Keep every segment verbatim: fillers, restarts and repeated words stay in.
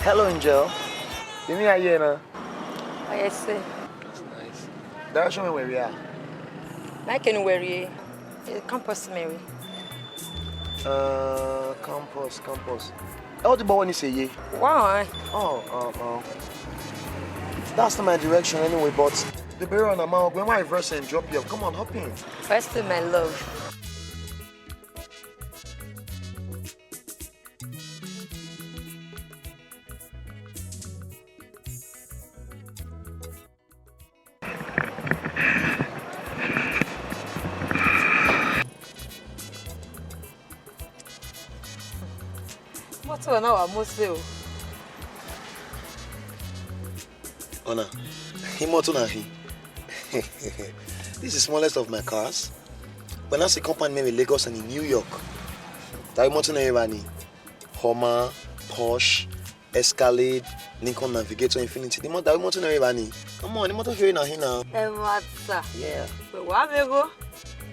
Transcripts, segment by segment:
Hello, Angel. Vbene I ye na? Ọ ye ẹse. That's nice. Direction wẹ rhie a? Ma kẹ ne uwẹ rhie, eh, campus mẹ rre. Uh, campus, campus. Ẹ, ọ deba wẹ ne I sẹ ye? Why? Oh, uh, uh. That's not my direction anyway, but the bearer on my way, my verse and drop you off. Come on, hop in. First, my love. Imọto na wa mose o. Ọna, imọto na hin. This is the smallest of my cars. Wẹ na see company mẹ vbe Lagos and in New York. That imọto na evba ni. Hummer, Porsche, Escalade, Lincoln Navigator, Infiniti. The mo-, that imọto na evba ni. Come on, imọto kherhe na hin na. Ẹmwata. Yeah. Wẹ wa vbe gho.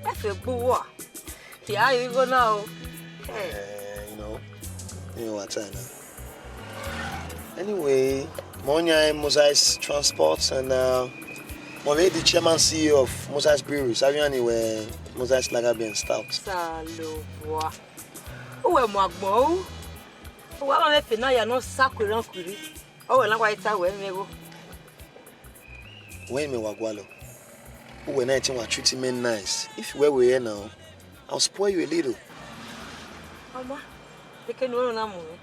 Ẹ fẹ gbe uwa. Hia igho na o. Hey. Eh, you know, you know what time now. Anyway, my own name Moses Transport, and, uh, I'm the chairman C E O of Moses Brewery. Have you anywhere Moses Lager Beer and Stout? Salobua. Uwẹ mu agbọn ru. Uwẹ ma mwẹ efe na ya ne ọ sa ku erhan ku rri. Ọ wẹ na wa ta wẹ mwẹ gho. Wẹ mẹ wa gualọ. Uwẹ na i te wa treat me nice. If you were here now, I'll spoil you a little. Ọma, de ke ne u na mu mwẹ?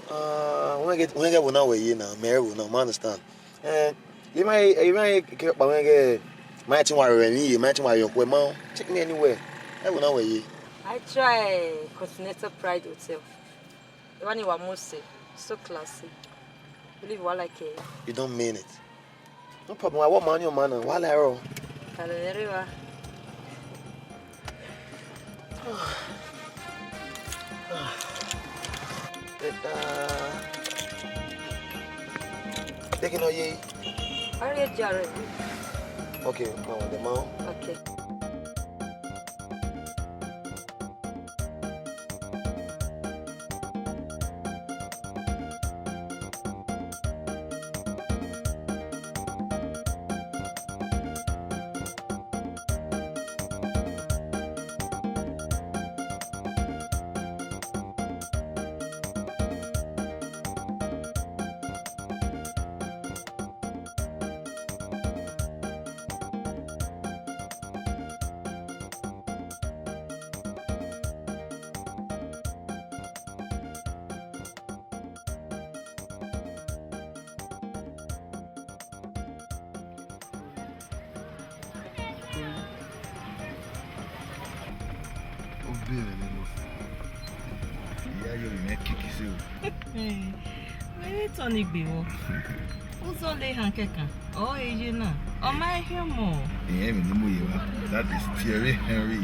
Ah, wẹ ghẹ, wẹ ghẹ vbe na wẹ ye na, mẹ vbe na, ma understand. Eh, emwa, emwa ke kpa mwẹ ghẹ, ma i te wa rẹn emwi ye, ma i te wa rẹn okhuo, ma take me anywhere. Ẹ vbe na wẹ ye. I try Continental Pride Hotel. Emwa ni wa mu sẹ, so classy. Believe wa like it. You don't mean it. No problem, wa wẹ ọma ni ọma na, wa la ẹrọ. Ka lẹ rre wa. Eh, ah. Take it no ye. Are you jarring? Okay, come on, the mount. Okay. Obìnrin ni mo fẹ́. Ìyá yọ ìyẹn kìkì sí o. Wẹ́rẹ́ tọ́ ni gbè wọ. Uzọ le han kẹkan, ọ eye na, ọ ma he khian mọ. Ìyẹn mi ni mo ye wa, that is Thierry Henry.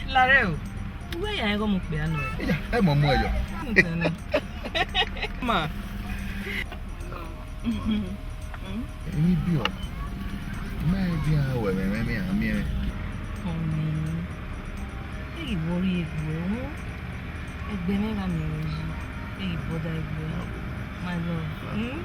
Larẹ o, uwẹ ya ẹghọ mu kpia nọ. Iya, ẹ mọ mu ẹyọ. Ma. Emwi biẹ, ma i dian wẹ ẹmwẹ mwẹ a miẹn mwẹ. Ẹ ghi worry egbe, hmm? Egbe mwẹ gha miẹn ruẹ yi, ẹ ghi bother egbe, my love. Hmm?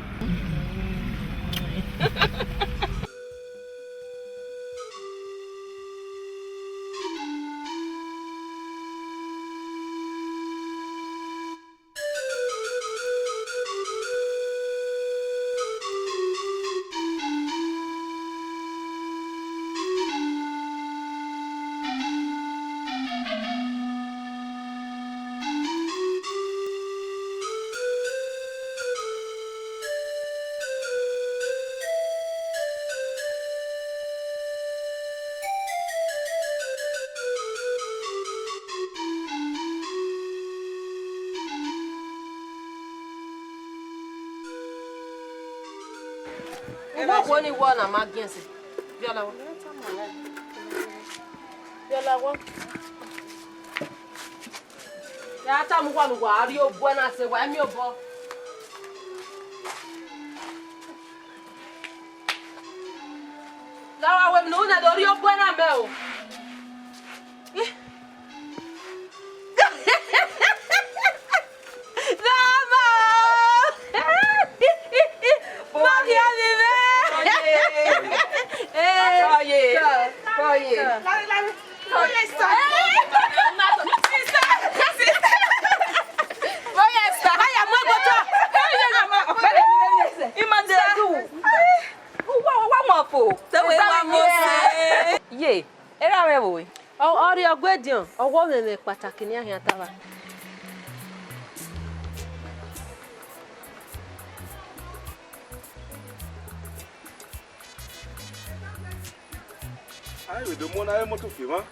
Uwẹ okhuo ni wọọ na ma giẹn sẹ. Biọla wọ. Biọla wọ. Ya tama uwa ne uwa rrie obuẹ na sẹ, wa miẹn obọ. La wa wẹ emwi ne u na do rrie obuẹ na mẹ o. Ih. Baba! Mo khian vbe mwẹ. Oye. Eh. Oye. Oye. Lare, lare. Oye, sir. Sister, sister. Oye, sir. Aya, mu ẹgbẹ otọ. Ima de du. Uwa, uwa, uwa fo. Te wẹ wa mo se. Ye. Erha mwẹ vbo? Ọ, ọ rrie ọgua ediọn, ọ wa mwẹ ẹmwẹ kpataki ne iran khian tama. A i vbe do mu ọna re moto fi emwa.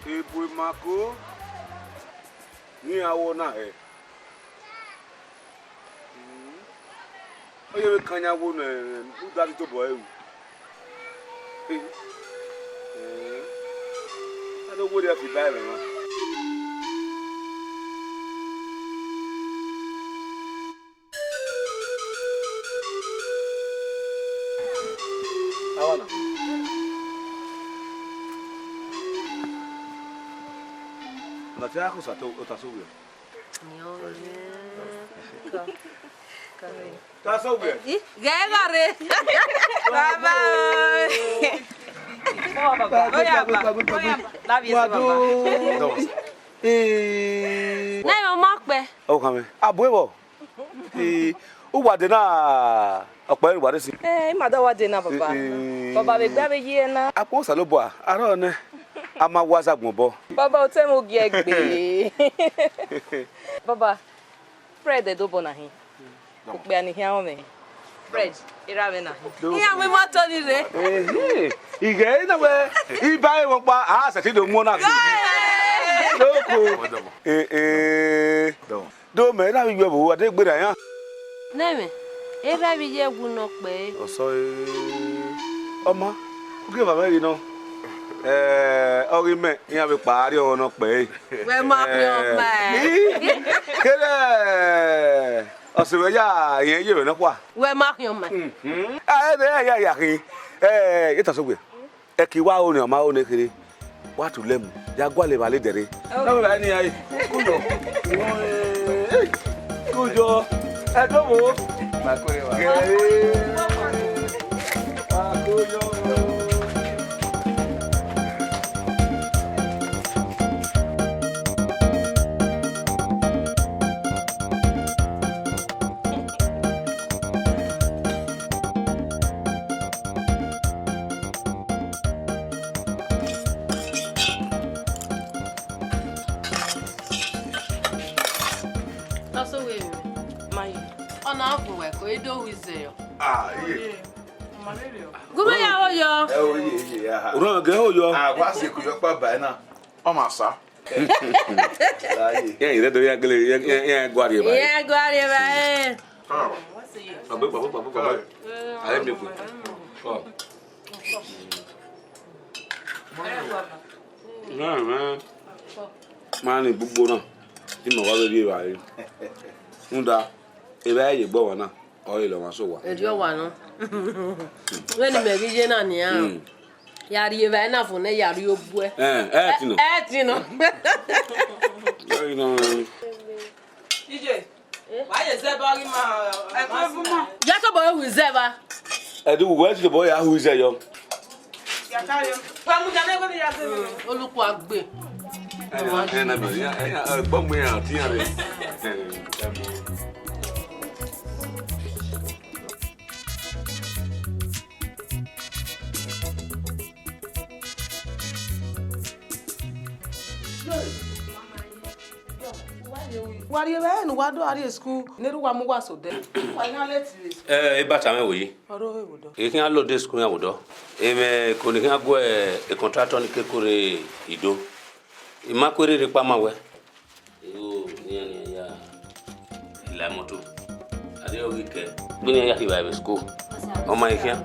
Ebu emako ne iran wo na hẹ. Ọ ye vbe kan yan wo ne uda rhie tobọ ẹre ru. A do werriẹ fi ba ẹmwẹ mwa. Awa na. Na te a khusa to ota so wiẹ. Ghẹ gha rre. Baba oi. Oya ba. Oya ba. Love you, baba. Eh. Na yo ma kpẹ. O khan mẹ. Abu evọ. Eh, uwa de na, ọkpẹ ne uwa de sin. Eh, ima da wa de na, baba. Eh, eh. Baba, vbe gbe avbe iye na. Akpọ Osanobua, arọ nẹ, a ma wa zagbọn obọ. Baba, otọ mwẹ ugie gbe. Baba, Fred do obọ na hin. Okpia ni khian rọnmwẹ. Fred, erha mwẹ na hin. Iran mu imoto ni rre. Ehe, ighẹ na wẹ, iba ẹvbo ọkpa, a sẹtin do mu ọna gbe. Loko. Eh, eh. Do mẹ, erha vbe iye ẹvbo, a de gberra iran. Nẹ mwẹ, erha vbe iye ẹwu nọ kpẹre. Ọsọ, eh, ọ ma, u gie evba mwẹ ghi nọ. Eh, ọ ghi mẹ, iran vbe kpa a rrie ọmwa nọ kpẹre. Wẹ ma khian ọmwa. Eh, kere, ọse mwẹ ya rẹn ye mwẹ nọkhua. Wẹ ma khian ọmwa. Mhm. A, ẹ, ẹ, ya, ya khin. Eh, Etasogue. Ẹki wa ho ne ọ ma ho ne kherhe, wa tu lẹ mu, ya gualọ evba lele ẹre. Na wẹ evba ni a re. Kujọ. Kujọ. Ẹdobo. Ma ko evba. Gẹre. Ma ko yọ. Tọsọ wẹ ma yi. Ọ na gun wẹ ko edo hu izẹ yọ. Ah, iye. Gu mwẹ ya ho yọ. Ẹ o, iye, iye, ya ha. Orọnrọn gẹ ho yọ. Ah, wa se ku yọ kpa ba na. Ọ ma sa. Iran rre do iran gele, iran, iran, iran gua rrie evbare. Iran gua rrie evbare. Gbagbe, gbagbe, gbagbe, gbagbe. A i miẹn egbe. Ọ. Na, na. Ma ni gbugbo na, te imẹ wa vbe rrie evbare. Rhunmwuda, evbare ye egbe ọmwa na, ọre lẹ ọmwa sẹ owa. Erriọ owa nọ. Vbene imẹ ghi ye na nian. Mm. Ya rhie evbare na vọn nẹ, ya rhie obuẹ. Ẹ, ẹ ti nọ. Ẹ, ẹ ti nọ. Ẹ i nọ. Iye, wa ye zẹ ba ghi ma, ẹ, ma bu ma. Ya tobọ ru izẹ ba. Ẹ do wẹ tobọ ya hu izẹ yọ. Ya ka yo. Wa mu ja na, wẹ ya zẹ. Olukua gbe. Ẹ, ẹ, ẹ, na bẹ, ya, ẹ, ya, ẹ, gbọ mu ya, ti ya re. Ẹ, ẹ, ẹ. Wa rhie vbe ẹre ne uwa do gha rrie school, ne erha uwa mu uwa sẹ odẹ. Wa khian late vbe school. Ẹ, ebata mwẹ wẹ yi. Ọ rre ovbe ẹvbo odọ. I khian lode school iran vbe odọ. Emwẹ eko ne I khian gu e contractor ni ke kore Ido. I ma ku erha rre kpa ma wẹ. Iro nian nian ya la moto. Ade ọ ghi kẹ. Vbene iran ya kevbe vbe school, ọ ma i khian.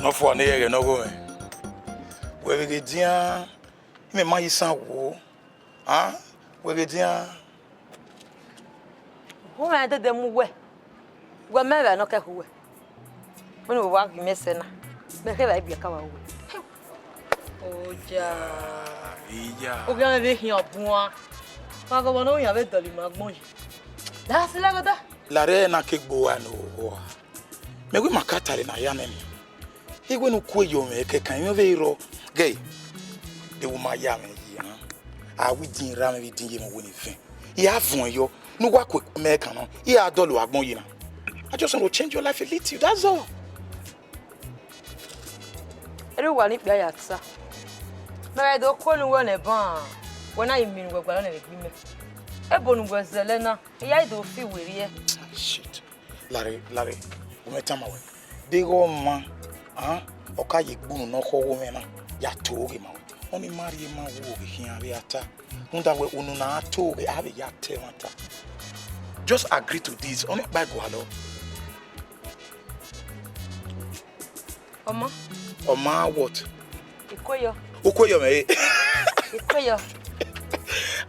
Nọfua ne ẹghẹ ne ọ gho mwẹ, wẹ vbe ghe dian, imẹ ma ye isan wo, a, wẹ ghe dian. Hu mwẹ dede mu wẹ, wẹ mẹ vbe nọ kẹ khu wẹ. Vbene uwa ghi mwẹ sẹ na, mẹ khe vba ibiẹka wa wẹ. Oja. Iya. Ovbi mwẹ vbe khian buan. Wa gọbọ ne ọ yan vbe dọlọ ima agbọn yi. Da sẹ lẹgọda. Larre na ke gbe uwa ne owa. Mẹ wẹ ima ka tare ne a ya nẹ mẹ. Iwẹ ne u kue yọ mwẹ kẹkan, imẹ vbe rrọọ. Gẹ, de wo ma ya mwẹ yi, a? A wẹ idin ra mwẹ vbe idin ye mwẹ wẹ ne vẹn. I a vuọn yọ, ne uwa kue mẹ kan nọ, I a dọlọ agbọn yi na. I just want to change your life a little, that's all. Erha uwa ne ikpia ya ta. Mẹ ghẹ do kue ne uwẹ nẹ ban, wẹ na yi miẹn ne uwẹ gualọ nẹ vbe egbe imẹ. Ebo ne uwẹ zẹlẹ na, I ya i do fi werriẹ. Shit. Larre, larre, u mwẹ tama wẹ. Deghẹ ọmwa, a, ọ ka ye egbunu ne ọ khọ ọghe mwẹ na, ya to ghe ma wẹ. Ọni ma rhie ma wo ghe khian vbe a ta. Rhunmwuda wẹ unu na a to ghe, a vbe ya ta ẹmwata. Just agree to this, ọni ọkpa gualọ. Ọma. Ọma what? Ikoyọ. Ukoyọ mwẹ re. Ikoyọ.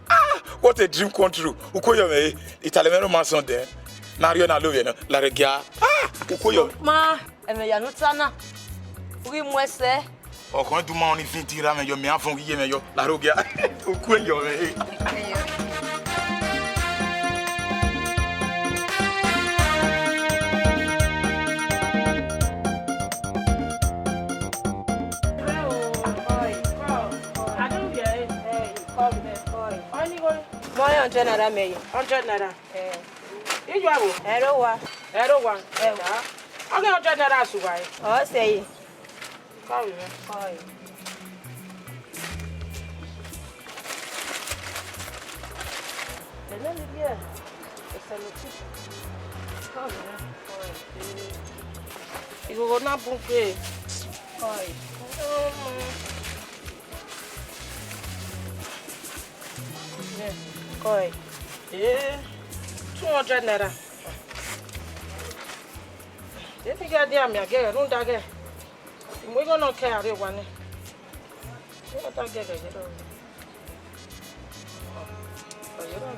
Ah, what a dream come true. Ukoyọ mwẹ re. Italẹ mwẹ ne ọ ma sọn dẹ. Na rhie na lo vbe nọ. Larre gia. Ah, ukoyọ. Ma, ẹmwẹ ya ne u ta na. U ghi mu ẹsẹ. Ọkhọn du ma ọni fin ti ra mwẹ yọ, mẹ a fọn ghi ye mwẹ yọ. Larre gia. Ukoyọ mwẹ re. Mọ hundred naira mẹ ye. Hundred naira. Eh. Iye aro? Ẹro wa. Ẹro wa. Eh. Ọ ghi hundred naira su wa. Ọ sẹ ye. Kọe mwẹ. Kọe. Ẹmẹ ni biẹ. Ẹsẹ ne ti. Kọe mwẹ. Kọe. Ighogho na bun gbe. Kọe. Kọe. Eh, two hundred naira. Eni gha dia mẹ a gẹghẹ rhunmwuda ghẹ. Mu igho nọ kẹ a rrie owa nẹ. Igho ta gẹghẹ ye rọ. Ọ ye rọ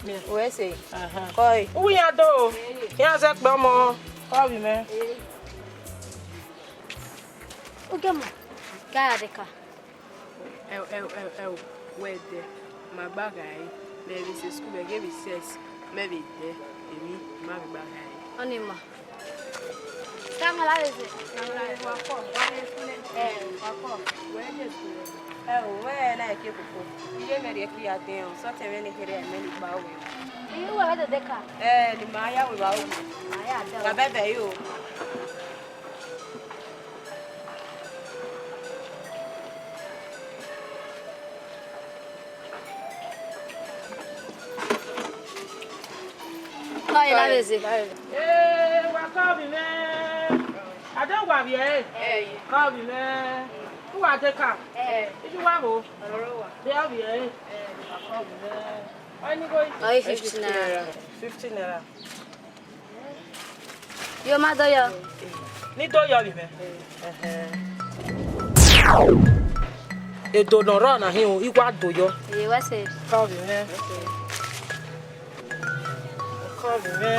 nẹ. Wẹ sẹ. Aha. Kọe. Uwu iran do. Iran zẹ kpẹ ọmọ. Kọe ovbi mwẹ. Ogiamọ, gaa ya deka. Ẹo, ẹo, ẹo, ẹo, wẹ dẹ, ma gba gha re, mẹ vbe sẹ school, mẹ ghe recess, mẹ vbe dẹ, emwi, ma vbe gba gha re. Ọni ma. Ka ma la vbe sẹ? Wa kọ, wa ye school. Ẹ, wa kọ. Wẹ ye school. Ẹ o, wẹ na eke koko. Iye mẹ rhie kpia dẹn o, sọtẹn mwẹ ne kherhe ẹmẹ ni gba wẹ. Iye uwa vbe dede ka? Ẹ, ne ima ya wẹ vbe aro. Ma ya da. Wa bẹbẹ yo. Kọe la vbe ze. Ee, wa kọ ovbi mwẹ. Ade wa vbiẹ re? Ẹ, ye. Kọ ovbi mwẹ. Uwa deka? Ẹ. Iju wa vbo? Ọrọre uwa. Ọ i fifty naira. Fifty naira. Yo, ma do yọ. Ni do yọ vbe mwẹ. Ẹhẹn. Edo ne ọ rrọọ na hin, I wa do yọ. Ye wa se. Kọ vbe mwẹ. Kọ vbe mwẹ.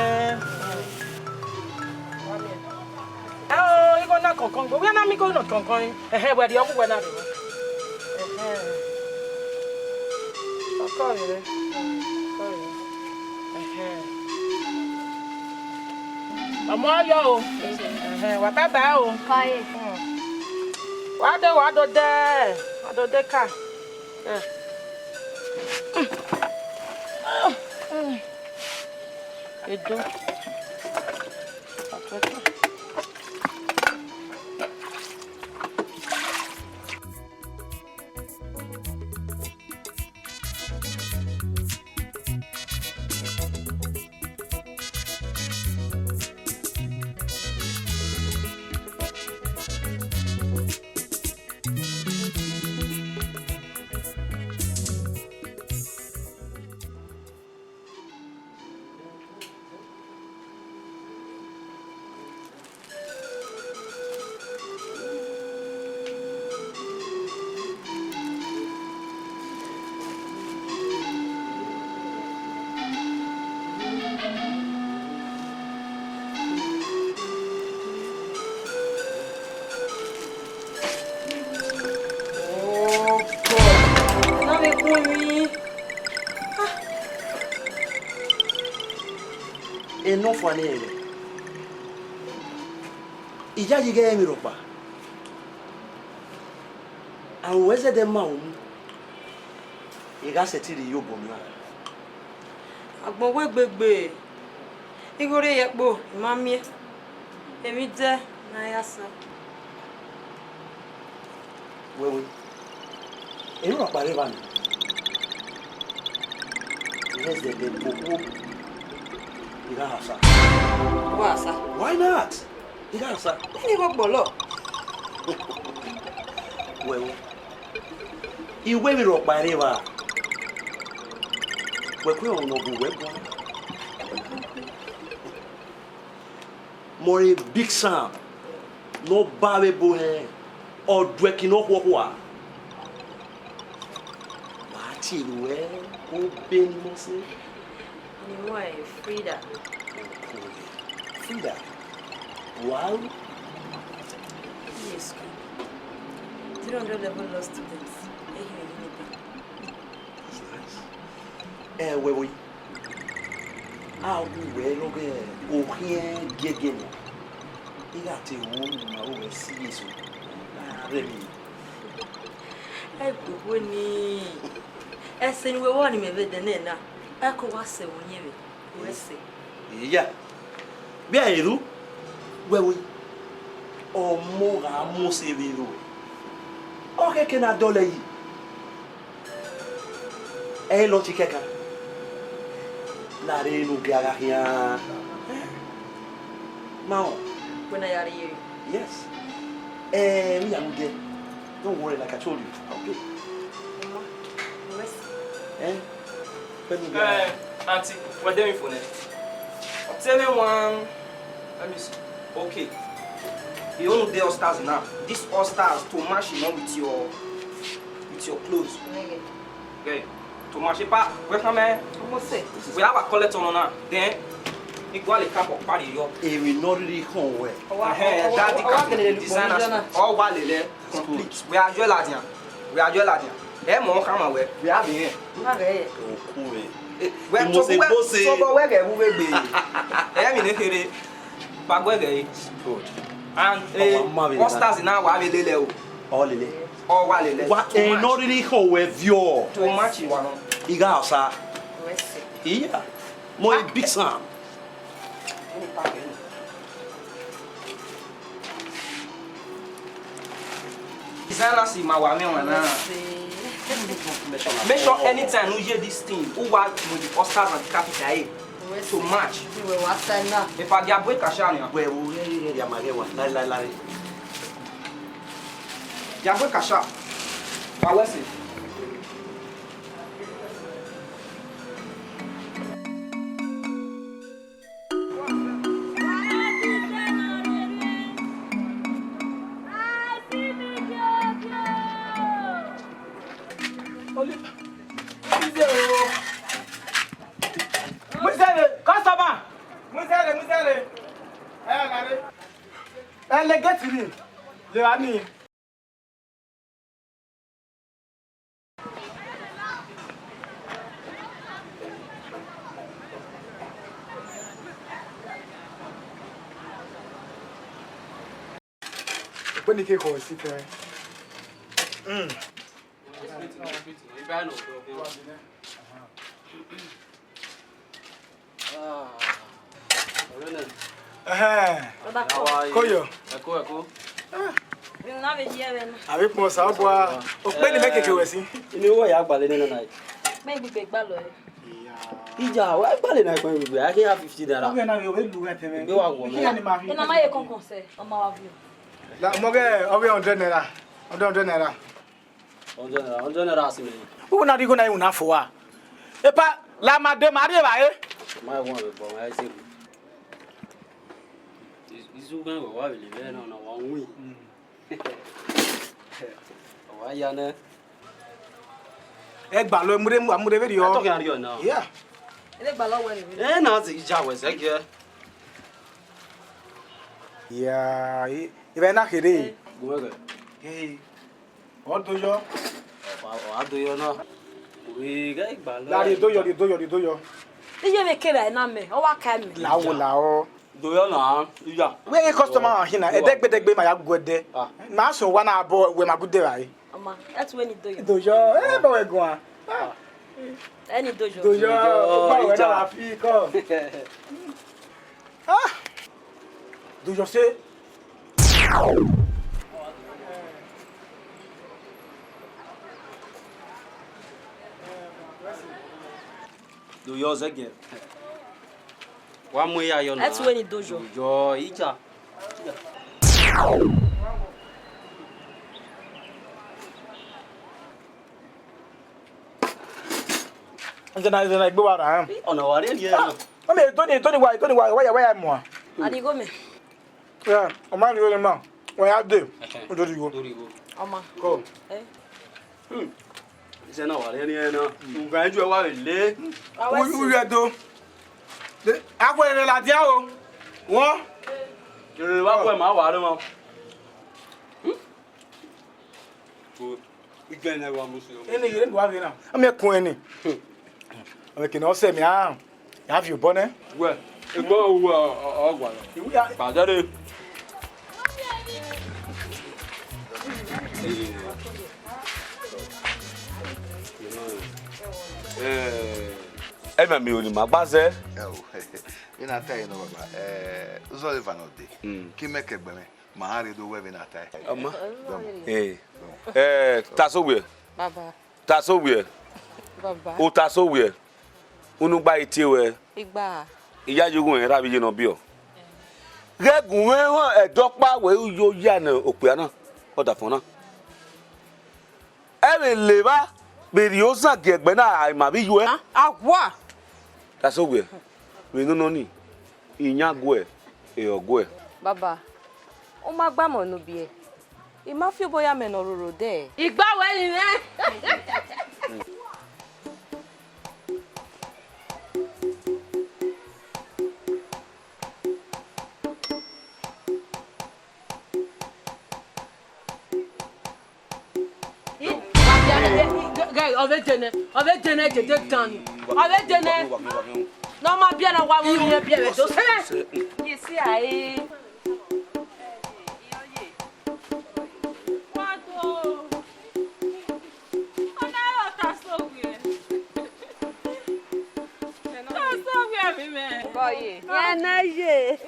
Ẹ o, igho na kọnkọn gbe, wẹ na miẹn igho na kọnkọn. Ẹhẹn, wẹ rhie ọghe uwẹ na rre. Ẹhẹn. Kọ vbe mwẹ. Kọ vbe mwẹ. Ẹhẹn. Ọmọ yọ o. Ẹhẹn, wa bye bye o. Bye. Hmm. Wa do, wa do de, wa do de ka. Eh. Edo. Oh God! Na vbe khuẹn emwi. Ah. Enọfua ne ẹre. Iyayi ghẹ rẹn emwi rhọkpa. Aro ruẹ zẹdẹ ma ru mu, I gha sẹtin rhie iyobọ mwa. Agbọn wẹ gbegbe, igho rre ye ẹkpo, I ma miẹn. Emwi dẹ ne a ya sa. Wẹẹ, wẹẹ, emwi rhọkpa rre evba nii. I ghẹ zẹdẹ koko, I gha sa. Wa sa. Why not? I gha sa. Nene igho gbọlọ. Wẹẹ, wẹẹ, I wẹẹ emwi rhọkpa rre evba. Wẹ kue ọmọ ne ọ gu wẹ guan. Mọre Big Sam ne ọ ba vbe ebo hẹn, ọ duẹki ne ọ khuọkhua. Wa tie ruẹ, Obenimọse. Ne I wẹẹ Frida. Frida, wa ru? Yes, school. Three hundred level law students. Ehi, ehi, ehi. That's nice. Ẹ, wẹ vbo yi? A gu wẹ rọghe okhiẹn giẹgiẹ nọ. I gha te ru ne ima ru wẹ si eso. Na rẹ emwi. Ẹ gbe wẹ ni. Ẹse ne uwẹ wa ni mẹ vbe dẹ nẹ na. Ẹ ko wa sẹ vbe uyẹn vbe. Wẹ sẹ. Iya. Vbe a ru, wẹ vbo yi? Ọmọ gha mu ose vbe ro. Ọ khẹke na dọlọ yi. Ẹ i lọ ti kẹkan. Na rre ne u gia gha khian. Ma họn. Wẹ na ya rrie. Yes. Eh, me, I'm there. Don't worry, like I told you, I'll pay. Mama, wẹ sẹ. Eh? Let me get Eh, auntie, wẹ dẹ emwi fo nẹ. Obtain one. Let me see. Okay. You only the all stars now. This all stars to match, you know, with your with your clothes. Okay. Okay. To match it, pa. Where come eh? Almost set. We have a collect on now. Then, it go like cap of party yo. Emwi ne ọ rhirhi khọn wẹ. Ẹhẹn, that the cap designer. All wa lele complete. We are your ladian. We are your ladian. Ẹ mọ khama wẹ. We have him. Oku wẹ. Wẹ to wẹ to wẹ gẹ wu vbe gbe. Ẹ mi ne khere. Ba gbe gẹ. Good. And Ọ wa ma vbe eh, all stars now wa vbe lele o. Ọ lele. Ọ wa lele. Wa Too much. Ẹ ne ọ rhirhi khọn wẹ viọ. Too much wa nọ. I gha sa. Iya. Mo a big Sam. Designers ma wa mi wan na. Make sure anytime you hear this thing, who wa with the all stars and the capital A to match. If I get boy kasha ni. Wẹ wo ye ye ya ma ge wa. Lai lai lai. Ya boy kasha. Ba we say. Tini, lera ni. Ekpe ni ke khọ esi fẹ. Mm. Ẹhẹn. Baba, Koyo. Ẹko, ẹko. Na vbe yi ẹvbo na. Avbe ikpẹn Osanobua, okpe ni mẹ keke wẹ sin. Ini uwẹ ya gbalọ nene na. Mẹ gbigbe gbalọ ẹre. Iya, wa gbalọ na ikpẹn gbigbe, a khin ya fifty naira. Ọghe na vbe lu ghẹ tẹmwẹ. Egbe wa wọ. Ena ma ye kọnkọn sẹ, ọ ma wa viọ. La, mọ ghẹ, ọghe hundred naira. Hundred, hundred naira. Hundred naira, hundred naira si mẹ. Uwu na rhie igho na ru na fo wa. Epa, la ma de ma rhie evbare. Ma wọn vbe bọ, ma ẹ sẹ. Izu gan wẹ wa vbe le vẹ na, na wa win. Wa ya nẹ. Ẹ gbalọ, mu rre, mu rre vberriọ. Ẹ tọkẹ a rriọ na. Yeah. Ẹ gbalọ wẹ rre. Ẹ na zẹ ija wẹ zẹ giẹ. Yeah, ivẹ na kherhe. Gu wẹ gẹ. Hey. Ọ do yọ. Ọ, ọ do yọ na. Ghẹ igba la. La rhie do yọ, rhie do yọ, rhie do yọ. Iye vbe kevbe na mẹ, ọ wa ka mẹ. La wo la ọ. Do yọ na, iya. Wẹ ghe customer hin na, ẹdẹgbẹdẹgbe ma ya gu ẹdẹ. Ah. Ma sẹ owa na bọ, wẹ ma gu de rae. Ọma, ẹ tu ẹni do yọ. Do yọ, ẹ bọ wẹ guan. Ah. Ẹni do yọ. Do yọ, do yọ, ọ gba wẹ na la fi kọ. Ah! Do yọ sẹ. Do yọ zẹgiẹ. Wa mu eya yọ na. Ẹ tu ẹni do yọ. Do yọ, ija. Ẹzẹ na, ẹzẹ na, igbe wa ra. Ọna wa rhie rhie na. Ọmọ, e Tony, Tony wa, Tony wa, wa ya, wa ya mua. Adigho mẹ. Ya, ọ ma rhie rhie ma. Wa ya de. O do rhie igho. Do rhie igho. Ọma. Ko. Eh. Hmm. Ẹzẹ na wa rhie rhie na. Ugan ju ẹ wa vbe le. U, u yẹ do. De, a khuẹ rẹ ladian o. Wọn. Ẹ wa khuẹ ma wa rre wọn. Hmm. Ko. Igẹn ne wa mu si o. Ene yere ndo avbe na. Ame kun eni. Ame kene ọ sẹ mẹ a. Ya viọ obọ nẹ. Wẹ, egbọ wẹ ọ, ọ, ọ gua. Iwu ya. Padare. Eh, ẹ ma mi ro ne ima gba zẹ. Ẹ o, vbene a ta ẹre nọ, baba, eh, uzọre eva nọ dee, mm, ke imẹ ke ẹgbẹe mwẹ, ma rhan rre do wẹ vbene a ta ẹre. Ọma. Dọmọ. Eh, eh, Tasowiẹ. Baba. Tasowiẹ. Baba. Otasowiẹ. Unu gba i tie ruẹ. Igba. Iyayi ughẹn rre avbe iye ne ọ biẹ. Ghẹ gu mwẹ họn ẹdẹ ọkpa wẹ u yo ya ne okpia na, ọdafọn na. Ẹ vbe le evba vbe rhie ozan gie ẹgbẹe na, a ma vbe iyuẹ. A, a wa. Tasowiẹ, vbe nene ọnii, iyan guẹ, ehọ guẹ. Baba, u ma gba amẹ ne u biẹ, I ma fi obọ ya mẹ ne ọ roro odẹ. Igba wẹ rinmwẹ. Ọ vbe dene, ọ vbe dene, dede dan ni. Ọ vbe dene. Ne ọ ma biẹ na wa vbe unu biẹ vbe do sẹ. You see, I Wa do. Ọ na re Otasowiẹ. Otasowiẹ vbe mwẹ. Bọye. Ya na ye.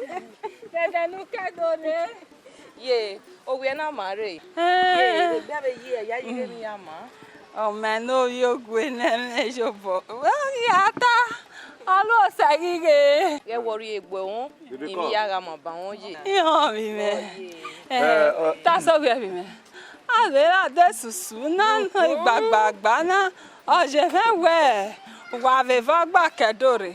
Dede ne u ke do ne. Ye, owiẹ na ma rre. Eh. Ye, egbe vbe ye, ya yi vbe ne iran ma. Ọ ma ne ovbi ogue ne ẹmwẹ ye obọ. Wẹ ya ta, ọ lu Osa ghi ghe. Ghẹ wọ rhie egbe wọn. Dede I kọ. Miẹn ya gha ma ba wọn ye. Irọnmwẹ mwẹ. Ọ ye. Eh, eh, ọ- Tasowiẹ vbe mwẹ. A vbe ra de susu na nọ igbagbagba na, ọ ye mwẹ wẹ wa vbe vbe ọgba kẹdorre.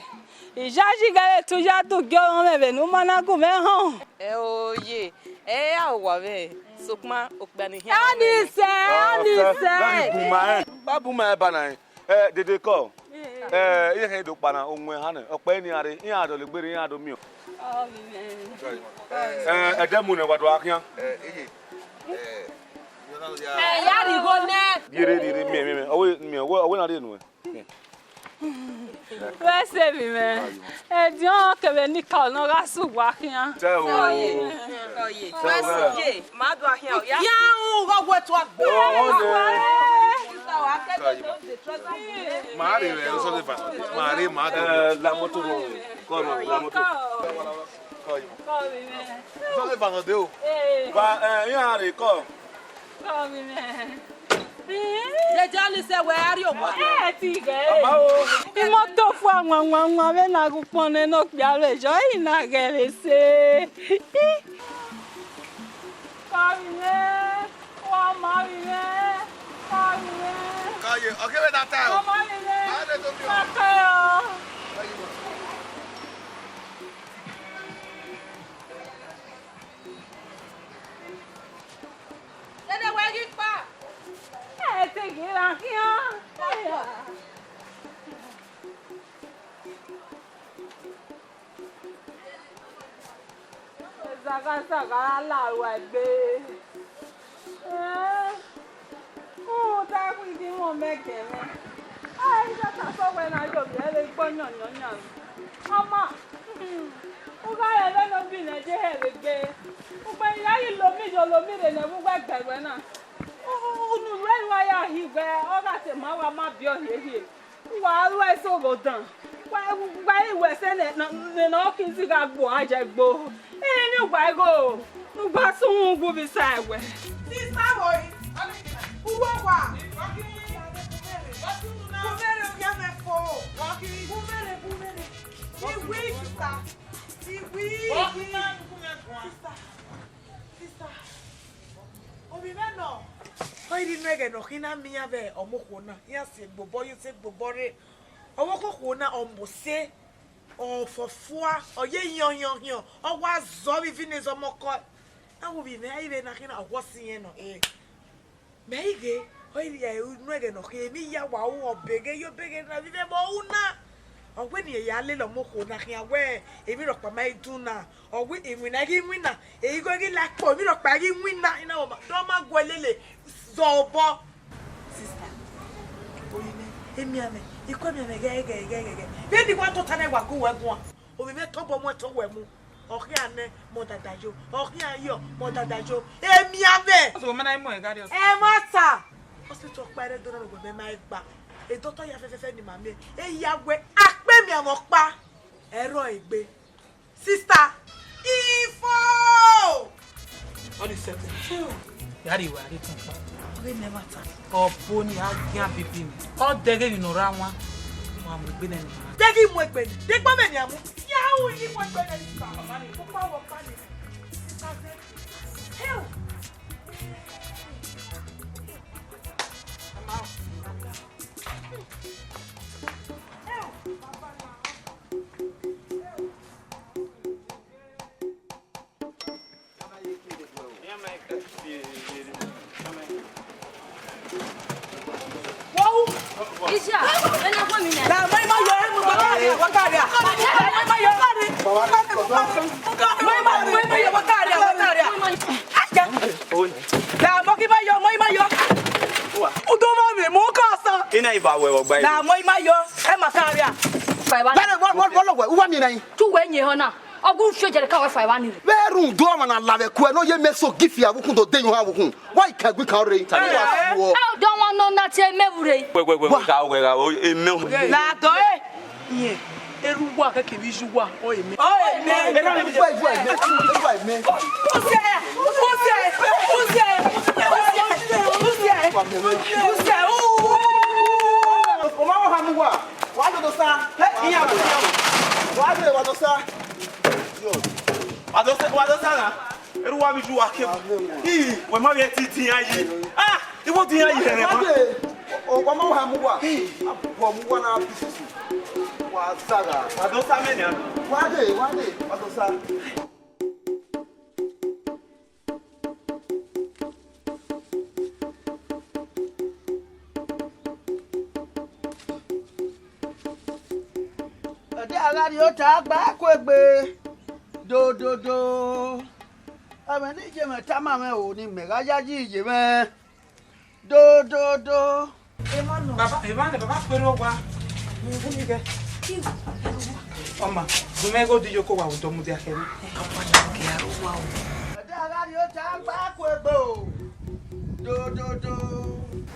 Iyayi ghẹ vbe tu ya du gie ọmwẹ vbene u ma na gu mwẹ họn. Ẹ o ye, ẹ i ra owa mwẹ, sokpan okpia ni hian. Anise, Anise. Ọ, fẹ, fẹ, fẹ, gun ma rẹn. Ba bu ma rẹn ba na rẹn. Ẹ, dede kọ. Ẹ, iye khan do kpa na, owẹn hannẹ, ọ kpẹre ne iran rre, iran dọlegbe rre, iran do miẹn. Ọ ghi mwẹ. Ẹ, ẹdẹ mu nẹ wa do gha khian. Ẹ, iye. Ẹ, Ẹ, ya rhie igho nẹ. Rhie, rhie, rhie, rhie, miẹn, miẹn, miẹn. Ọ wẹ, miẹn, ọ wẹ, ọ wẹ na rhie nuẹn. Wẹ sẹ vbe mwẹ. Ẹdiọn kevbe enikaro ne ọ gha sẹ uwa khian. Tẹ o. Ọye. Ọye. Tẹ o, wẹ sẹ. Ye, ma do a khian o, ya. Ya u gha wẹ tua gbe. Ọ, ọ nẹ. Ma rre vbe Sullivan, ma rre ma do. Ẹ, la moto ro, kọ ro, la moto. Kọ yi. Kọ yi mwẹ. Sullivan ọ de o. Ẹ. Wa, ẹ, iran rre kọ. Kọ yi mwẹ. Ẹ. Jeje, ọnii sẹ wẹ a rrie owa. Ẹ, ti ghẹ. Ọma o. Imoto fua wanwanwan vbene a gu ukpọn nẹ ne okpia vbe jọ, ẹ i na ghẹ vbe sẹ. Kọ yi mwẹ. Wa ma vbe mwẹ, ma vbe mwẹ. Kọ ye, ọ kevbe na ta o. Wa ma vbe mwẹ. Ma de do miẹn. Ma kẹ ọ. Kọ ye, wa. Dede wẹ ghi kpa. Ẹ te ghi ra khian. Zagha zagha ra la ruẹ egbe. Ẹ, rhunmwuda ẹvbo I ghi mwẹ ọmọ ẹghẹ mwẹ. Ẹ, I gha ta sẹ wẹ na yo vbiẹ vbe egbe ọyọnyọnyọ. Ọma, u gha rẹn vbene obi nẹ je hẹ vbe egbe. Ugbẹn I gha ghi lomi yo lomi rre ne ẹvbo uwẹ gbe ruẹ na. Unu ruẹ ru a ya hi wẹ, ọ gha te ma wa ma biẹ ọ hiehie. Wa ru ẹse ọghe ọdan. Wa, wa i wẹ ẹse nẹ, nẹ, nẹ, nẹ ọ khin zẹ gha gbe uwa jẹ gbe. Emwi ne uwa i gho, ne uwa sẹ uhunmwu vbe isa ẹwẹ. Sista vbọ re? Uwu owa. Gu mwẹ rre, ovbi mwẹ fo. Gu mwẹ rre, gu mwẹ rre. Iwi, sista. Iwi, iwi. Sista. Sista. Ovbi mwẹ nọ. Ọ i rre inu ẹghẹ ne ọ khin na miẹn iran vbe ọmọ okhuo na, iran si egbe obọ yo, si egbe obọ rre. Ọvbokhan okhuo na, ọ mose, ọ fọfua, ọ ye hiọn hiọn hiọn, ọ wa zọ vbe ivbi ne zọmọkọ. Na wẹ ovbi mwẹ, a i vbe na khin na, ọ wọ si irẹn nọ, eh. Mẹ i ghe, ọ i rhie inu ẹghẹ ne ọ khin, emwi ya wa ru ọbe ghe, yo be ghe na, vbe ivbi ẹmwẹ ru na. Ọ wẹ ne irẹn ya lele ọmọ okhuo na khian wẹ, emwi rhọkpa ma i dun na. Ọ wẹ iwinna i ghi winna, igho i ghi la kpo, emwi rhọkpa i ghi winna, I na wẹ ọ ma, de ọ ma guẹ lele zẹ obọ. Sista, ovbi mwẹ, emianmwẹ, I ku emianmwẹ ghẹ, ghẹ, ghẹ, ghẹ, ghẹ. Vbene I wa tota na, I wa gu uwẹ guan. Ovbi mwẹ, tobọ mu ẹn, to wẹ mu. Ọ khian nẹ, mẹ ọdada yo. Ọ khian yọ, mẹ ọdada yo. Emianmwẹ. Ọ sẹ, wẹ ma na mu ẹn gha rrie hospital. Ẹmwata. Hospital ọkpa ẹre do na, wẹ mẹ ma gba. Edọtọ ya fẹfẹfẹ ne ima miẹn, e ya wẹ akpẹ emianmwẹ ọkpa, ẹrọ egbe. Sista, ifo! All this settle. Ya rhie uwa rhie tọn kpa. Ọghe mẹ ẹmwata. Ọbo ni a gian bibi ni. Ọ dẹghe emwi ne ọ rre awan. Wa mu egbe nẹ ni. Dẹghe mu egbe ni. Degbe mẹ ni a mu. Ya ru ni mu egbe nẹ ni. Papa ni. Papa wọ pa ni. Sista, hell! Wow! Isia, ena kọ mi nẹ. Na, mọ ima yo, emu wa kari, wa kari. Mọ ima yo. Mọ ima, mọ ima yo, wa kari, wa kari. Aja. Na, mọ ima yo, mọ ima yo. Udo ma mi, mo ka sa. Ina iba wẹ ọgba. Na, mọ ima yo, ẹ ma kari. Lare, wa, wa, wa lọ wẹ, uwa mi na yi. Tu wẹ nyẹ họ na. Ọgua fiọ jẹrẹ ka wẹ fa evba ni rre. Vbe rhunmwuda ọmwa na la vbe ẹko ẹre ne ọ ye mẹ so gift avbe ukhunmwu do de yan avbe ukhunmwu. Wa i ka egbe kan rre internet wa suọ. Ẹ, ọdọ wọn nọ na tie mẹ vbe rre. Wẹ, wẹ, wẹ, wẹ, gha, wẹ, gha, o, emẹ o. La dọ e. Yẹn, erha uwa kẹkẹ vbe iye uwa, ọ emẹ. Ọ emẹ. Erha mi uwa, uwa emẹ. Uwa emẹ. Uze, uze, uze, uze, uze, uze, u, u, u. O ma wa ha mu wa. Wa dodo sa. He, iya. Wa de, wa do sa. Wa do sa, wa do sa na. Erha uwa vbe iye uwa ke. Ii, wẹ ma vbe ẹtin din iran yi. Ah, I wo din iran yi hẹrẹ ma. Wa de, o, wa ma wa mu wa. Ii, a bọ mu wa na bisusu. Wa sa gha. Wa do sa mẹ nia. Wa de, wa de, wa do sa. Ẹdẹ a gha rhie ota gba ku egbe. Do, do, do. Ẹmwẹ ne iye mwẹ tama mwẹ o, ne imẹ gha yayi iye mwẹ. Do, do, do. Emọ nọ. Baba, emọ nọ, baba, kpere owa. Ọma, gu mwẹ igho di yoko wa, odọ mudia kẹre. Ẹdẹ a gha rhie ota gba ku egbe o. Do, do, do.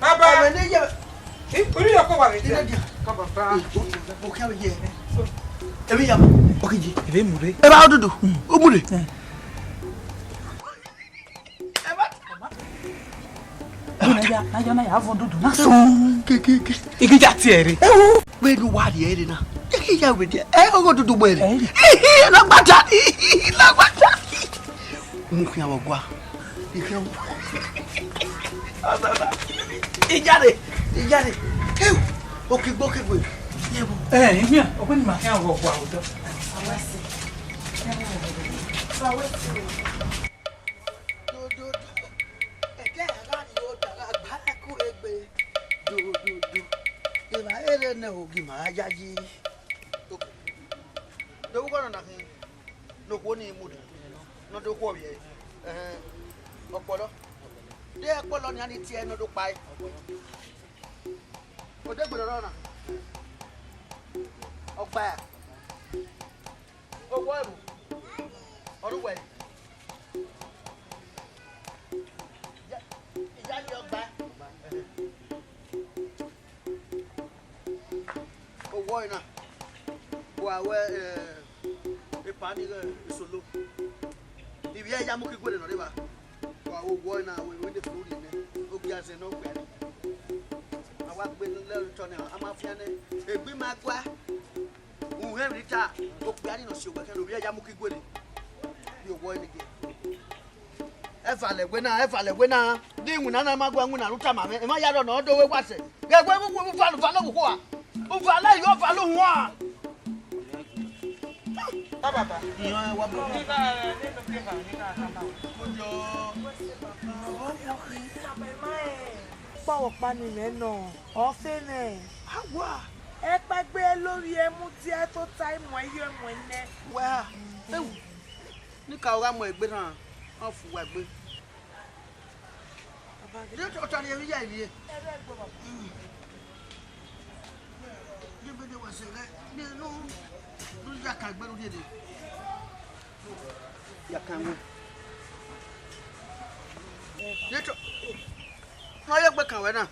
Baba. Ẹmwẹ ne iye. Ẹ, unu yoko wa vbe dia. Ina dia. Ka baba. Ẹ, o, o kẹ vbe ye. Emwi ya. Okiji. Ebe mu re. Eba odudu. U mu re. Eba. Na ya, na ya, na ya vọ odudu na so. Ke, ke, ke. Igi ya tie re. Ewu. Vbene uwa rhie re na. Igi ya vbe dia. Ẹ, ọghe odudu mu re. Ẹ. Lagbata. Lagbata. Mu khian vbe ọgua. Iyare, iyare. Ewu, okigbe, okigbe. Yebo. Eh, imian, ọkpẹn ni ma khian vbe ọgua odọ. Do, do, do. Ẹdẹ a gha rhie ota gha gba ku egbe. Do, do, do. Evba ere ne ogi ma yayi. Do vbe ughọnọ na khin, ne okhuo ni mudia, ne ọ do khuọvbiẹ ẹre. Ẹhẹn, ọkpọlọ. De ọkpọlọ nian ni tie ẹre ne ọ do kpa ẹre. Odegbe ne ọ rrọọ na. Ọgba. Owọ ẹvbo. Ọ rre uwẹ. Ya, ya ni ọgba. Owọ ẹre na, wa wẹ, eh, epa ni ghẹ esolo. Ivbi ẹre ya mu ke iguele nọ rre evba. Wa wẹ owọ ẹre na, wẹ, wẹ de furu rri nẹ, ogiazẹ ne ọ gbe ẹre. A wa gbe lẹ otọ nẹ, a ma fian nẹ, egbe ima gua. Uhẹn emwi ne I ta, okpia ni nọ si owẹ kẹ ne ovbi ẹre ya mu ke iguele. Vbe owọ ẹre ni gie. Ẹvalẹ wẹ na, ẹvalẹ wẹ na. Di iwinna na ma gu iwinna ru tama mwẹ, emwa ya rrọọ ne ọ do vbe wa sẹ. Ghẹ wẹ, vbe uvalẹ, uvalẹ vbe ukhua. Uvalẹ yọ, uvalẹ uhunmwu. Baba. Iran wa bọ. Kpọvbokpa ni mwẹ nọ, ọ fe mwẹ. Awa. Ẹkpẹgbe lori ẹ mudia tota, imuẹn yọ imuẹn nẹ. Wa, ewu. Ni ka gha mu egbe rran, ọ fu uwa egbe. Baba, de ọtọ rhie vbe iya ivie. Ẹrẹ ẹgbe, baba. Gebe de wa sẹ ghẹ, ne nu, nu ya kan egbe ru rhie de. Ya kan wẹ. De ọtọ, ne ọ ye egbe kan wẹ na.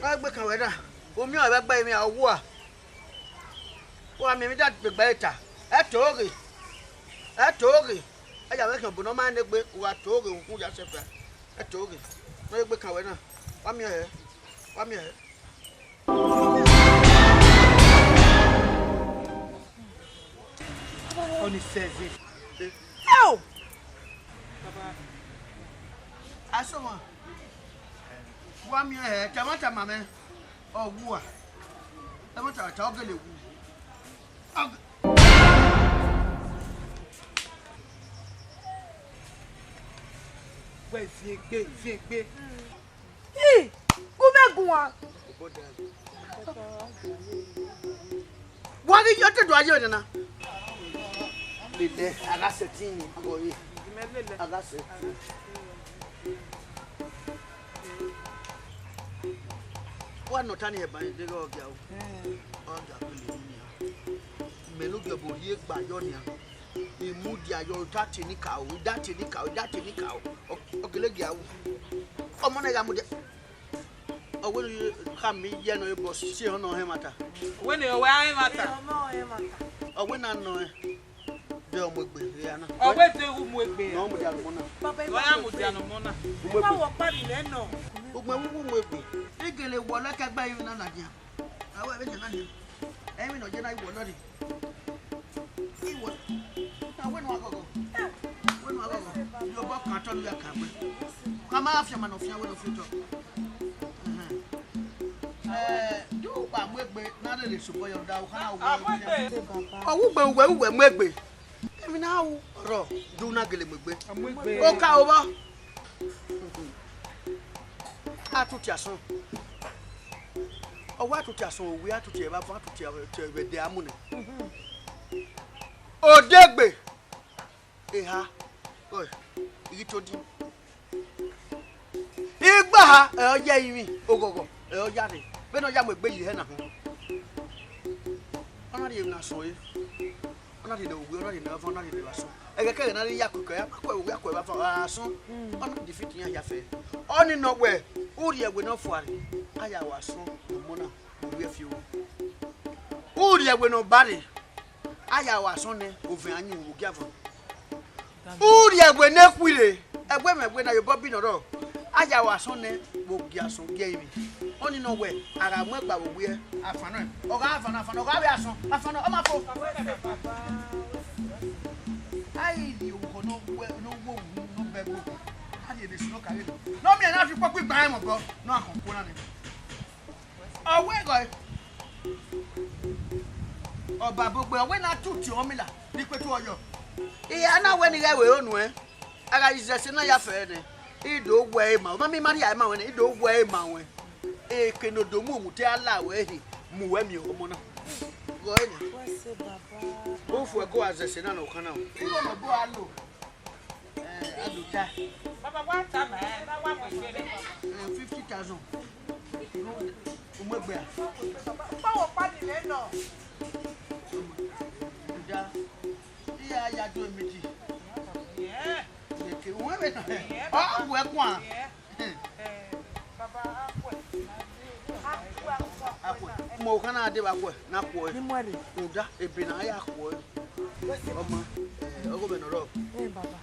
Ne ọ ye egbe kan wẹ na. U miẹn ọre vbe gbe emwi a, ọ wu a. Wa miẹn emwi da gbe egbe ẹre ta. Ẹ to ghe. Ẹ to ghe. Ẹ ya vbe khian obọ ne ọ ma rẹn egbe, u gha to ghe, u ya sẹ fia. Ẹ to ghe. Ne ọ ye egbe kan wẹ na. Wa miẹn hẹ. Wa miẹn hẹ. Ọni sẹve. Eo! Asọmwa. Wa miẹn hẹ, tama tama mwẹ. Ọ wu a. Ẹmwata ta ọ gele wu. Ọ g- Wẹ viegbe, viegbe. Ih, gu mwẹ guan. Wa ghi yo te do aye nana. Lele, a gha sẹtin ni, a gha sẹtin. Wa nọ ọta ni ẹban deghẹ ọ gia o. Ọ gia kele nian. Mẹ ne ogiọbo rhie gba yọ nian. I mudia yọ, I da tie nika o, I da tie nika o, I da tie nika o. Ọ, ọ gele gia o. Ọmọ na gha mudia. Ọ wẹ ne u khama iye nọ, bọ si ehọ ne ọ hẹ ẹmwata. Wẹ ne ọ wẹ a hẹ ẹmwata. Ọ wẹ ne a nọ ẹn. De ọ mu egbe hia na. Ọ wẹ de u mu egbe. Ne ọ mudia ne ọmọ na. Ọ ya mudia ne ọmọ na. U mu egbe. Ugbẹn vbe u mu egbe. I gele wọlọ ẹkẹgba emwi na ladian. A wẹ vbe jẹ na nian. Emwi ne ọ ye na i wọlọ rre. I wọlọ. Na wẹ ne u gha ghọghọ. Wẹ ne u gha ghọghọ. Iyobọ kan otọ ne u ya kan egbe. Ka ma fian ma ne ọ fian wẹ ne ọ fian otọ. Ẹhẹn. Eh, do wa mu egbe na lele sobọ yọ da u khama wẹ. Ọ wu gbe uwẹ, uwẹ mu egbe. Emwi na ru rọ, do na gele mu egbe. Oka ovbọ. A tu tie asọn. Ọ wa tutu asọn owie, a tutu ẹvbo avọn, a tutu vbe ẹdẹ amunẹ. Odegbe, eha, oi, I ghi to din. Igbaha ẹ ọ ya ẹrinmwi, oghọghọ ẹ ọ ya rre, vbene ọ ya mu egbe ye ihẹ na họn. Ọ na rhie emwi ne asọn re, ọ na rhie ne owie, ọ na rhie ne avọn, ọ na rhie ne asọn. Ẹghẹ kẹghẹ ne a rhie ya kuẹkuẹ, a ma kuẹ vbe owie, a kuẹ vbe avọn, asọn. Ọ na defeat iran ya fẹ. Ọnii nọ wẹ, u rhie ẹwe ne ọ fua rre, a ya ru asọn ne ọmọ na, owie fi owo. U rhie ẹwe ne ọ ba rre, a ya ru asọn nẹ, ovẹn a yin uwu ogiavọn. U rhie ẹwe ne khuire, ẹwe mwẹ ẹwe na ye obọ bi ne ọ rrọọ, a ya ru asọn nẹ, vbe ogie asọn gie ẹrinmwi. Ọnii nọ wẹ, a gha mu ẹgba vbe owie, afan nọ, ọ gha afan, afan, ọ gha vbe asọn, afan nọ, ọ ma fo. A i rhie orukhọ ne ọ wẹ, ne ọ wẹ owu ne ọ bẹghe owu, a rhie ne esi ne ọ ka ghe nọ, ne ọ miẹn ne a fi ukpọkpu igba rẹn mẹ obọ, ne ọ khọn okuo na nẹ. Ọ wẹ gọe, ọ ba bogbe, ọ wẹ ne a tutu ọmila ne ikpetu ọyọ. Iran na wẹ ne I ghẹ vbe ro nuẹn, a gha ye izẹse na ya fẹẹrẹ nẹ, I do wẹ ẹre ma, ọ ma miẹn ima rhie ẹre ma ruẹn nẹ, I do wẹ ẹre ma ruẹn. Eke ne odo mu omuta la ruẹ rhie, mu wẹ miẹn ọmọ na. Gọe nẹ. Ufu ẹko a zẹse na ne ọ kan na o. Igho ne ọ bu a lo. Eh, a do ta. Baba, wa ta ma, eh, na wa mu egbe rẹ. Eh, fifty thousand. U mu egbe a? Baba, pa wo pa ni le nọ. Uda. Iya ya do emiti. Yeah. Eke, uwẹ vbe nọ. Yeah, ọ, Baba. Wẹ kuan. Yeah. Eh, Baba, a khuẹ. A khuẹ. Mo khana dee vbe a khuẹ, na khuẹ. Ni muẹn rre. Uda, ebe ne a ya khuẹ. Ọmọ, eh, ọghe mwẹ ne ọ rrọọ. Eh, Baba.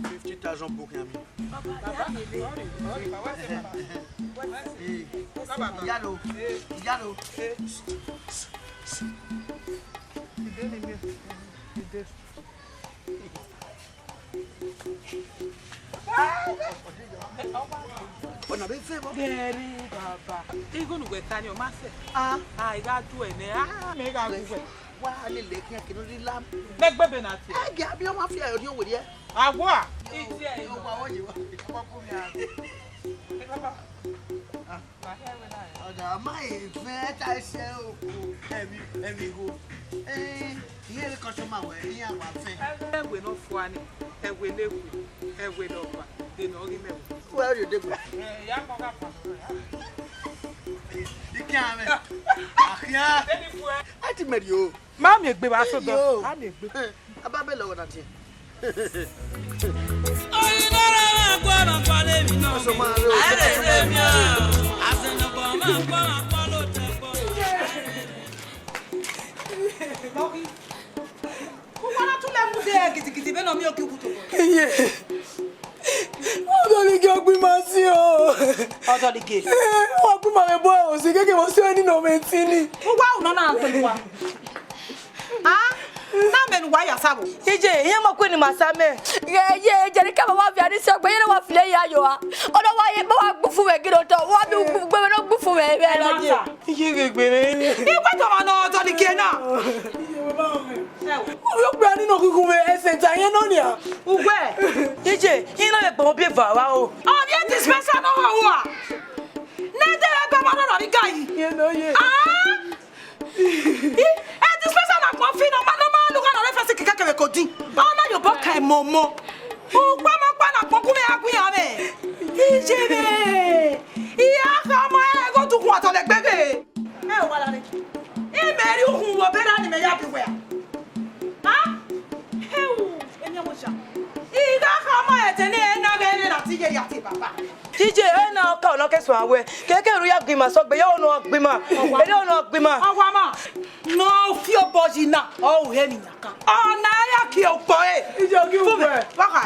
Fifty thousand book ya mi. Baba, ya mi le. Sorry, sorry, Baba, what's it, Baba? Eh, Baba. Iyaro, iyaro. Eh. Ide ni mi, ide. Ọna vbe fẹ vbọ? Gẹrẹ, Baba. Igho ne uwẹ ta ni, ọ ma sẹ. Ah. Ah, I gha du ẹre nẹ. Ah, mẹ gha gu uwẹ. Wa lele khian kene rri la. Mẹ gbe ebe na tie. Ẹ gẹ abi ọmwa fi ẹre ọdiọn werriẹ. Awa. Yo, yo, wa wọ ye wa. Ọmọ kọ mi a. Baba. Ah. Ọda, ọ ma he vẹ ta ẹse oko, ẹvbi, ẹvbi igho. Eh, iran ere kọsọma wẹ, iran wa vẹ. Ẹwe ne ọ fua ni, ẹwe ne ewu, ẹwe ne ọba, de ne ọ ghi mẹ ẹwe. Wẹ rrie odegbe. Eh, ya kọ ka pa. Ikian mwẹ. Akhian. A ti mẹ rrie o. Ma miẹn egbe vbe asodọ. Iyo. A miẹn egbe. Eh, a ba bẹlẹ ọghọ na tiẹn. Uwa na tu lẹ mu de gidigidi vbene ọ miẹn ogie uwu tobọ. Iye. Ọdọligi ọgbima si o. Ọdọligi. Eh, wa gbima vbe bọ ẹre osi, keke vbe ọ si ẹre ni nọ mwẹ ẹtin ni. Uwa unu na tọn uwa. Ah, na mẹ ne uwa ya sa vbo? Iye, iye ma kue ni ma sa mẹ. Ghẹ ye, Jerika ma wa viọ ni si ọgbe, iye na wa file ya yo a. Ọ na wa ye, ma wa gbufu vbe giro tọ, wa bi ugbe vbe no gbufu vbe vbe na ye. Iye vbe gbe re. Iwe tọ ma nọ ọdọligi na. Uwe okpia ni nọ khukhun vbe ẹsẹ ta yẹn nọ nia. Uwe. Iye, iye na vbe gbọmọ biẹ eva vba o. Ọ vbe dispenser nọ wa wa. Ne de vbe baba nọ na vbe ga yi. Iye nọ ye. Ah. I, e dispenser na kpọn fi nọ ma, nọ ma lugha nọ re fẹsi kẹkẹ kẹvbe ko din. Ọ na ye obọ ka ẹmọmọ. Ukpamọ ọkpa na kpọn gu mwẹ a gu iran mwẹ. Iye mwẹ. I ya kha ọmọ ẹre gho tu khuan tọn lẹgbẹghe. Ẹ wa la re. I mẹ rhie ukhun vbe obọ erha ni mẹ ya bi wẹ a. Ha? Heu, eni ọmọ ja. I gha kha ọmọ ẹdẹ ne ẹ na ghẹ rre ra ti ye ya te baba. Iye, ẹ na ọ ka ọ nọ ke suẹn wẹ. Keke ru ya gbe ima sọgbe, ya ọ nọ gbe ima. Ere ọ nọ gbe ima. Ọwa ma. Nọ fi obọ yi na, ọ ru hẹ mi yan kan. Ọ na ya kie okpọ e. Iye ogi ugbẹ. Wa kha.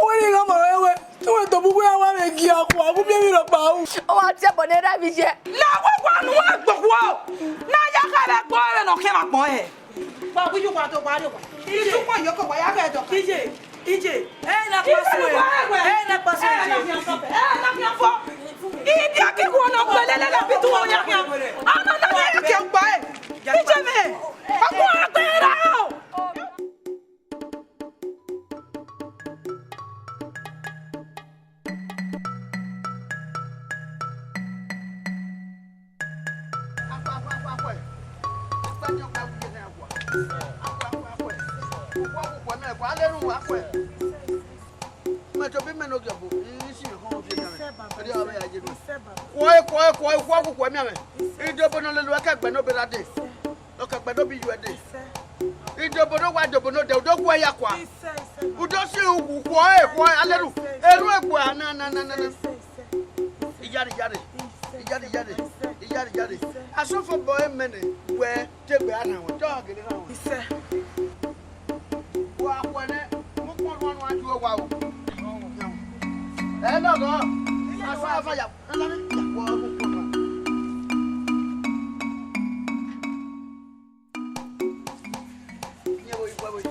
Wẹ ni gha ma wẹ wẹ. Wẹ to bu wẹ wa vbe gi akhu, a gu miẹn emwi rhọkpa ru. Ọ wa tie ẹbọ ne erha vbe iye. La wẹ wa nu ẹgbokhuo. Na ya kha vbe ẹgbọ ẹre ne ọ khian vbe agbọn ẹre. Wa wi yu wa do wa re wa. Iju kpọ yo ko wa ya ghẹ dọ. Iye, iye, ẹ na kpa suẹ. Ẹ na kpa suẹ. Ẹ na khian fọ. Ẹ na khian fọ. Ibi aki wo no gbele le le bi tu wo ya khian. Ana na ya ke gba e. Iye me. Ọkọ agbe ra o. Mẹ tobọ imẹ ne ogiọvo, I si mwẹ khọn ovbi ekan mwẹ. Erriọ ọ vbe ya ye nuẹn. Kuọe, kuọe, kuọe, kuọe, kuọe, miẹn mwẹ. Idobo ne ọ lele uẹ ke ẹgbẹ ne obọ ra dee. Ọ ke ẹgbẹ ne obọ iyuẹ dee. Idobo ne ọ wa dobo ne odẹ, u do kuẹ ya kua. U do si uwu kuọe, kuọe, alelu. Erhuẹn egbe a na, na, na, na, na. Iyare, iyare. Iyare, iyare. Iyare, iyare. Asọfo bọ emẹ nẹ, wẹ te egbe a rhan wẹ, te ọ gele rhan wẹ. Isẹ. Wa khuẹ nẹ, mu ukpọn nuan nuan ju owa o. Ẹ nọ gọ, asọ afa ya, ẹ la nẹ, ya khuẹ mu ukpọn nuan. Iyẹn vbe igho ẹvbo yi.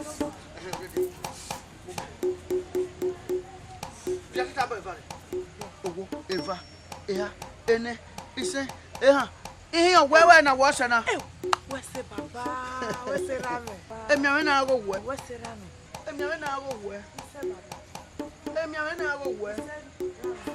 Bia tita bọ eva rẹ. Owo, eva, eha, enẹ, isẹn, ehan. Ihiọn wẹ wẹ na wẹ ọsẹ na. Eh, wẹ sẹ baba, wẹ sẹ ra mẹ. Emianmwẹ na gho wẹ. Wẹ sẹ ra mẹ. Emianmwẹ na gho wẹ. Wẹ sẹ baba. Emianmwẹ na gho wẹ. Wẹ sẹ ra mẹ.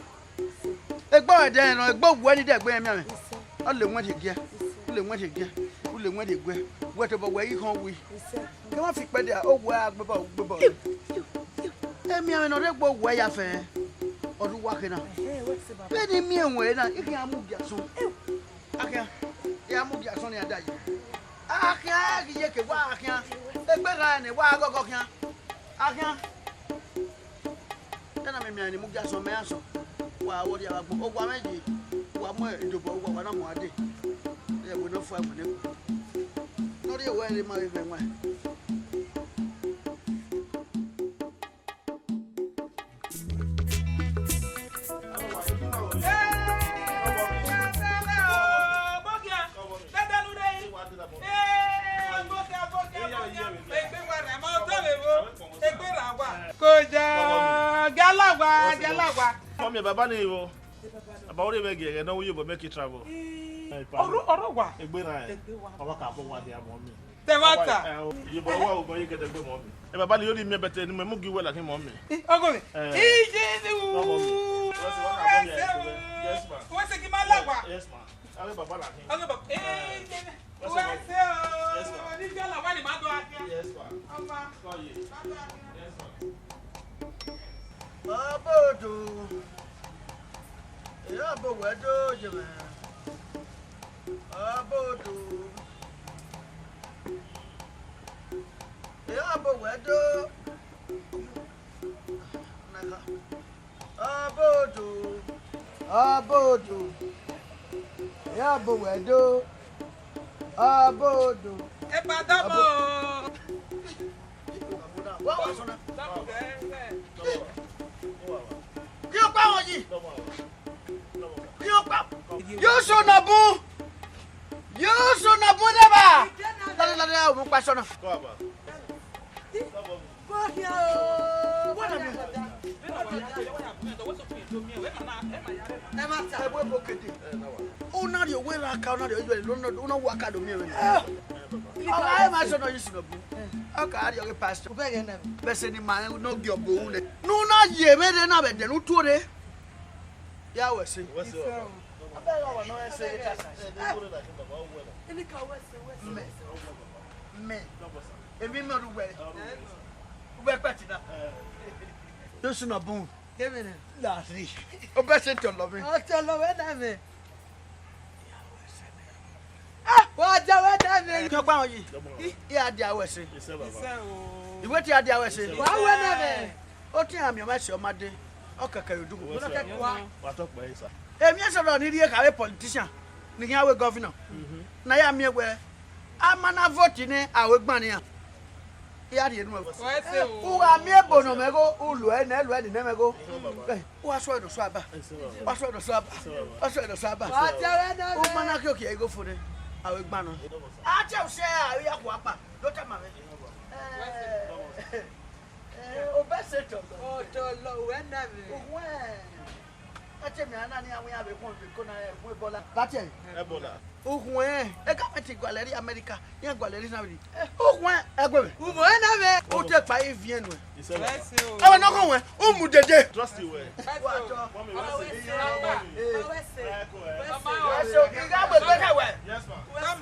Egbe ọdẹ nọ, egbe owẹ ni dẹgbe emianmwẹ. Wẹ sẹ. Ọ le wẹn rhie giẹ. Wẹ sẹ. U le wẹn rhie giẹ. U le wẹn rhie guẹ. Wẹ tobọ wẹ ihiọn wi. Wẹ sẹ. Kẹ wẹ fi kpẹdẹ, owẹ a gbẹbọ, gbẹbọ. Emianmwẹ ne ọ rre egbe owẹ ya fẹ, ọ rre uwa khe na. Ẹhẹn, wẹ sẹ baba. Vbene I miẹn ruẹ na, I khian mu gie asọn. Akhian, I a mu gie asọn ne I a da yi. Akhian, ghi ye ke wa akhian. Egbe rran ne wa ghọghọ khian. Akhian. Ẹna mẹ miẹn ne I mu gie asọn, mẹ asọn. Wa wọ rhie vbe agbọn, owa mwẹ ye. Wa mu idobo, wa, wa na mu a dee. Ẹ wẹ ne ọ fua ẹwẹ ne. Ne ọ rhie wẹ rre ma vbe mwẹ. Koja, galawa, galawa. Mọmi, baba ni vbo? Baba, ore vbe gie ẹghẹ ne ọ wu yobọ make travel. Ọrọ, ọrọ wa. Egbe ra. Egbe wa. Baba ka bọ wa dia mọmi. Tẹmata. Yebọ wa obọ ye gẹdẹgbẹ mọmi. Ẹ baba ni, ori miẹn bẹtẹ ne imẹ mu gi wẹ la khin mọmi. Ọgọ mi. Eh. Iye ni wu. Ọgọ mi. Wẹ se wa ka bọ mi. Yes, ma. Wẹ se ki ma la wa. Yes, ma. Ave baba la khin. Ọgọ baba. Eh, iye ni. Wẹ se o. Yes, ma. Ni jọ la wa ni ma do akia. Yes, ma. Ọma. Sorry. Ma do akia. Yes, ma. Ọbodo. Eya ọbo wẹ do ye mwẹ. Ọbodo. Eya ọbo wẹ do. Ọbodo. Ọbodo. Eya ọbo wẹ do. Ọbodo. Ẹ pa dọmọ o. Wa wa sọ na. Kí o pa wọn yìí. Kí o pa. Yóò sọ nà bún. Yóò sọ nà bún dẹ́bà. Lálẹ́ lálẹ́ àwọn ọmọ pa sọ náà. Ẹ ma ta. Ẹ wẹ bo kete. Una rhie owẹ ra ka, una rhie ọyọ, una, una wa ka do miẹn mwẹ. Ọ gha ẹ ma sọ nọ yi sunu bu. Ọ ka rhie ọghe pastor. U bẹghe nẹ. Bẹsẹ ne ima rẹn ne ọ gie ọbo ru nẹ. Ne u na ye vberre na vbe ẹdẹ ne u tuorre. Ya wẹ ẹse. Wẹ ẹse o. Abẹ gha wa nọ ẹse. Mẹ. Mẹ. Emwi mẹ ọre uwẹ. Uwẹ kpẹti na. Jesu nọ bun. Kevbe nẹ? Lari. Obẹ ẹse tọlọ mwẹ. Ọ tọlọ wẹ na mẹ. Ah, wa dia wẹ da mẹ. Kí ọkpa hàn yìí. Ẹ á dia wẹ ẹse. Isẹ o. Ìwé tí a dia wẹ ẹse. Wa wẹ nẹ mẹ. Ó ti hàn mí ọmọ ẹsẹ ọmọdé. Ọ kẹkẹ yóò dùn. Wẹ ẹse. Wa tọ pẹ ẹsa. Èmi ẹ sọ̀rọ̀ ní rí ẹ̀ka wẹ politician. Ní kí n wẹ governor. Na ya mi wẹ. A ma na vote ní àwọn ẹgbẹ́ nìyàn. Ẹ á rhie nuẹn. Wẹ ẹse o. U gha miẹn ebo nọ mẹ gho, u luẹ nẹ, luẹ ni nẹ mẹ gho. Ẹ, u wa suẹ nọ sua ba. Wa suẹ nọ sua ba. Wa suẹ nọ sua ba. Wa jẹ wẹ nọ. U ma na khian khian igho fo nẹ. Aro egban nọ. A tẹ usẹ a, ya khu akpa. Do tama mwẹ. Ẹ, ẹ, obẹ ẹse tọlọ. Ọ tọlọ, wẹ na mwẹ. Uwẹ. A tẹ mẹ a na ni awẹ avbe ẹkhuẹn vbe eko na, ẹkhuẹn Ebola. Ba tẹ. Ebola. Uhuẹn, e ka mẹ te gualọ rrie America, iran gualọ rrie Saudi. Uhuẹn, ẹguẹ mwẹ. Uhuẹn na mwẹ. U te kpa iviẹn nuẹn. Isẹ baba. Ọmọ ne ọ khọn wẹ, u mu dede. Trust you well. Wa tọ. Mọmi, wẹ ẹse. Wẹ ẹse. Wẹ ẹse. I gha gbe egbe khẹ wẹ. Yes, ma.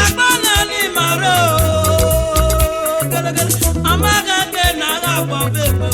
Agbọn na ni ma rre o, gẹlẹgẹlẹ, a ma ghẹ ghe ne a gha kpọ vbe egbe.